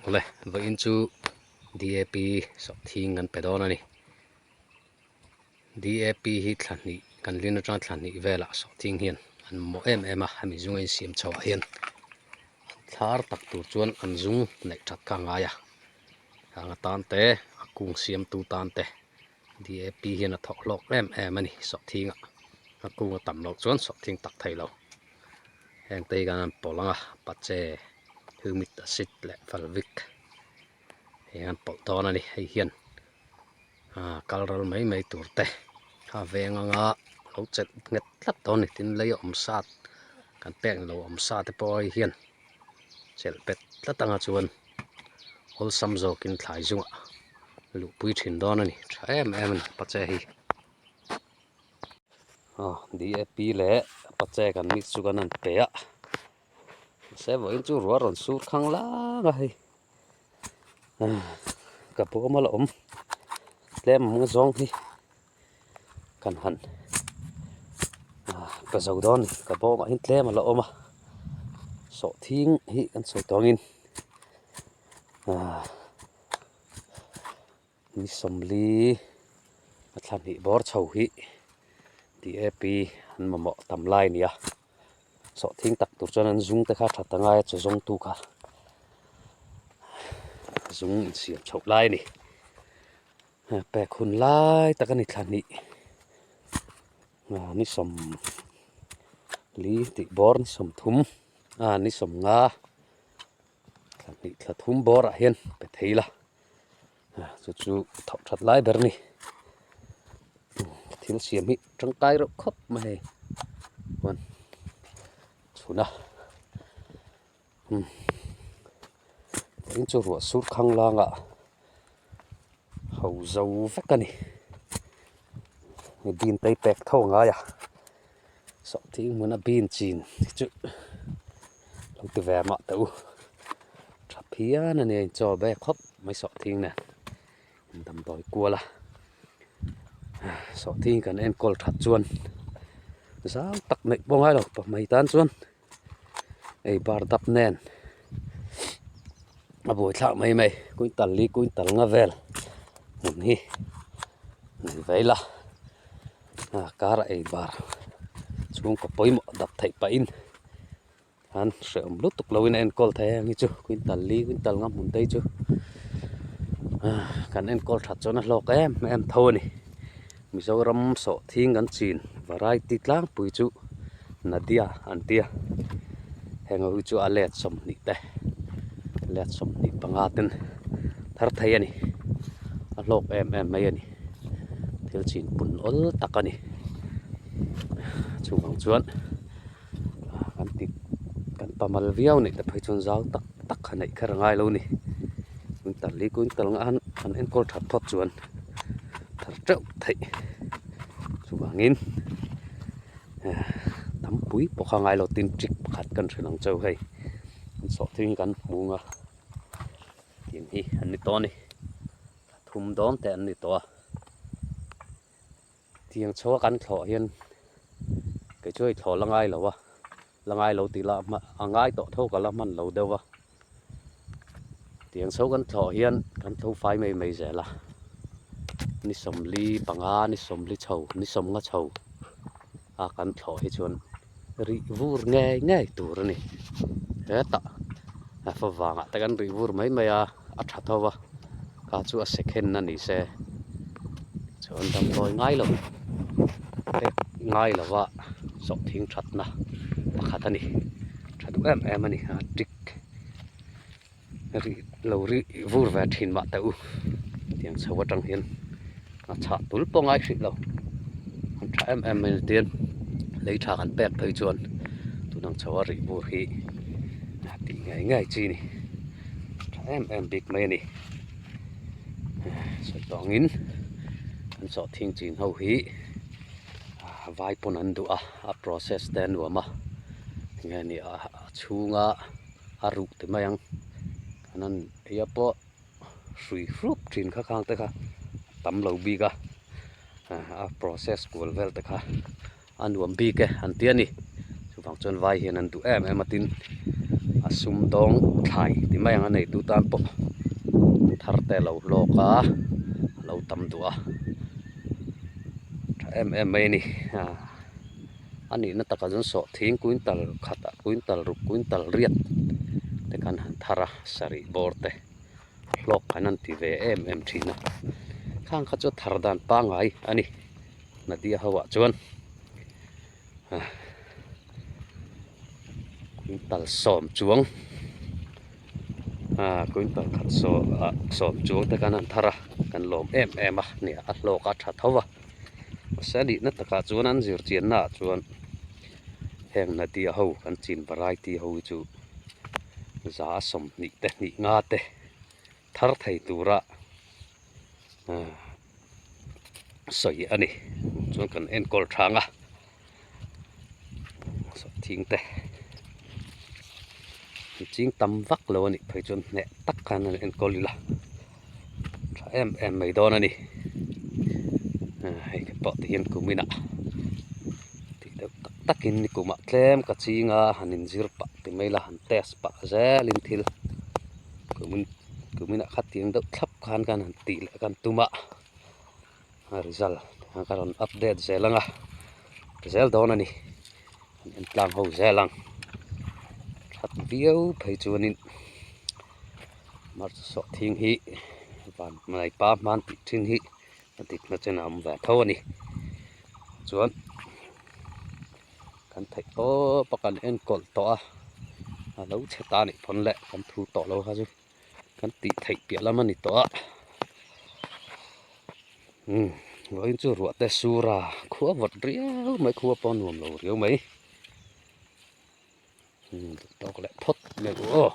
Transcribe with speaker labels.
Speaker 1: Awle, vawiin chu DAP sawhthing kan pe dawn a ni. DAP hi thla hnih kan lin atanga thla hnih velah sawhthing hian an mamawh em em a, hemi zunga insiam chhoah hian an thlar tak tur chuan an zung neih that kha a ngai a, hang atan te a kung siamtu tan te DAP hian a thawk hlawk em em a ni sawhthingah, a kung a tam loh chuan sawhthing tak thei lo. Heng te hi kan han pawlh ang a, pache, humic acid leh fulvic heng an pawlh dawn a ni. Hei hian ah kal ral mai mai tur te a veng anga lo chelh nghet tlat dawn a ni. Tin, lei a awm sa kan pek ni lo awm sa te pawh hei hian chelh bet tlat anga chuan awlsam zawkin thlai zungah luhpui thin dawn a ni. Tha em em a ni pache hi. Aw DAP leh pache kan mix chu kan han pe a mahse vawiin chu ruah rawn sur khang lang a hei ka bawm a la awm tlem ang zawng hi kan han pe zo dawn a ni ka bawmah hian tlem a la awm a sawhthing hi kan sawi tawh angin ahh. Ni sawmli a thla hnih bawr chho hi DAP an mamawh tam lai a ni a, sawhthing tak tur chuan an zung te kha a that angai a chaw zawng tu kha zung insiam chhoh lai a ni pek hun lai tak a ni thla hnih ni sawmli tih bawr ni sawmthum ah ni sawmnga. Thla hnih thla thum bawrah hian pe thei la chu chu thawh that lai ber a ni thil siam hi tangkai reuh khawp mai hei chuan chhun a vawiin chu ruah sur khang langah ho zo vek a ni bean te hi pek tho a ngai a. Sawhthing hmuna bean chin hi chu lo ti ve mah teh u tha phian a nia inchaw ve khawp mai sawhthing nen damdawi kual a sawhthing kan enkawl that chuan zau tak neih pawh ngai lo pahmei tan chuan ei bar dap nen a buaithlak mai mai quintal li quintal nga vel hmun hi nei ve ila. Kar a ei bar chhungkaw pawimawh dap theih pahin an hrehawm lutuk loin a enkawl thei a heng hi chu quintal li quintal nga hmun te hi chu kan enkawl that chuan a hlawk em em tho a ni Mizoram sawhthing kan chin variety tlangpui chu Nadia an tia heng ho hi chu a let 20 te let 25 ten thar thei a ni a hlawk em em mai a ni. Thil chin pun awl tak a ni. Chuvang chuan kan ti kan pamal viau neih te phei chuan zau tak tak kha neih kher a ngai lo a ni. Quintal li quintal nga han an enkawl that phawt chuan thar teuh theih. Chuvangin tampui pawh kha ngai lo tin trick pakhat kan hrilh ang cheu hei. An sawhthing hi kan hmung a tin hi an ni tawh a ni. Thum dawn te an ni tawh a, tiang chho a kan thlawh hian kei chu hei thlawh la ngai lo a, la ngai lo tih lah a ngai tawh tho ka la hman lo deuh a, tiang chho kan thlawh hian kan tho fai mai mai zel a, ni sawmli panga ni sawmli chho ni sawmnga chho a kan thlawh hi chuan rih vur ngei ngei tur a ni hetah a favangah te kan rih vur mai mai a a tha tho va kha chu a second a ni se chuan damdawi ngai lo pek ngai lo va sawhthing thatna pakhat a ni tha duh em em a ni a tik rih lo rih vur ve thin mah teh u tiang chho atang hian a chhah tul pawh ngai hrih lo an tha em em mai tin lei tha kan pek phei chuan tunang chho a rih vur hi a tih ngei ngei chi a ni tha em em bik mai a ni sawi tawh angin an sawhthing chin ho hi vai pawn an duh a a process te a nuam a enge ni a chhunga. A ruh ti mai ang an han ei a pawh hrui hrup thin kha khang te kha a tam lo bik a a process kual vel te kha a nuam bik e an ti a ni chuvang chuan vai hian an duh em em a tin a. sumdawng thlai ti mai ang a neitu tan pawh thar te a lo hlawk a, a lo tam duh a, tha em em mai a ni. A nihna takah chuan sawhthing quintal khatah quintal ruk quintal riat te khan han thar a sarih bawr te hlawk khan an ti ve em em thin a khang kha chu thar dan pangngai a ni Nadia ho ah chuan quintal sawm chuang quintal khat sawm chuang te khan an thar a kan lawm em em a nia a hlawk a tha tho va. Mahse a nihna takah chuan an zir chianna ah chuan heng Nadia ho kan chin variety ho hi chu za a sawmhnih te hnih nga te thar thei tura ahh sawi a ni chuan kan enkawl thang a sawhthing te an ching tam vak lo a nih phei chuan hneh tak khan an enkawl ila tha em em mai dawn a ni hei te pawh ti hian kum inah tih deuh tak takin ni kumah tlem ka ching a han inzir pah ti mai ila han test pah zelin thil kumin kuminah khatiang deuh thlap khan kan han tih leh kan tum a. A result ka rawn update zel ang a zel dawn a ni an en tlang ho zel ang that viau phei chuanin hmarcha sawh thing hi van hmai pa hman tih thin hi a dik na chen a awm ve tho a ni chuan kan theih tawp a kan enkawl tawh a a lo chhe ta anih pawn le kan thu tawh lo kha chu. Kan tih theih piah lam a ni tawh a umm vawiin chu ruah te sur a khua vawt riau mai khua pawh a nuam lo riau mai umm duh tawk leh phawt mai u aw.